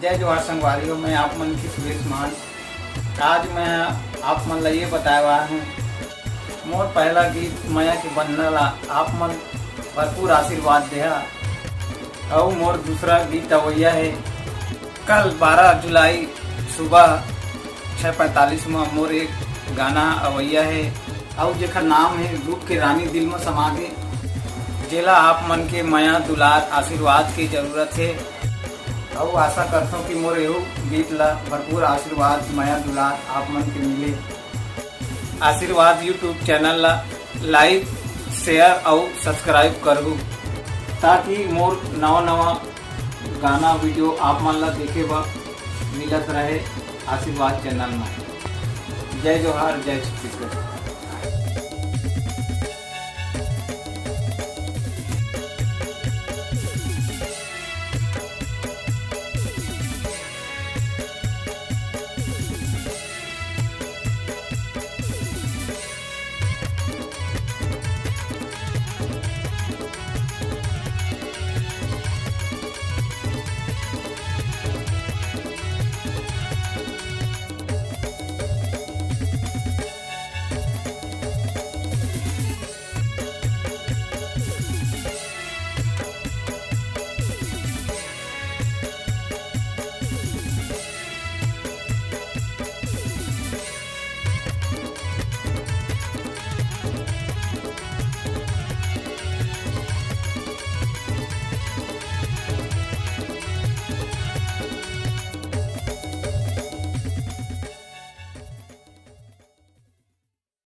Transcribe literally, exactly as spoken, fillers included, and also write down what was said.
जय जोहार संगवारी हो, मैं आप मन के सुरेश मान। आज मैं आप मन ला ये बताए वाला हूँ, मोर पहला गीत मया के बंधना ला आप मन भरपूर आशीर्वाद देहा। अउ मोर दूसरा गीत अवैया है, कल बारह जुलाई सुबह छः पैंतालीस में मोर एक गाना अवैया है, अउ जेकर नाम है रूप के रानी दिल में समा गे, जेला आप मन के मया दुलार आशीर्वाद के जरूरत है। अउ आशा करथों कि मोर एहू गीत ला भरपूर आशीर्वाद मया दुलार आप मन के मिले। आशीर्वाद YouTube चैनल ला like, share अउ subscribe करहू, ताकि मोर नवा नवा गाना वीडियो आप मन ला देखे बर मिलत रहे आशीर्वाद चैनल में। जय जोहार, जय छत्तीसगढ़।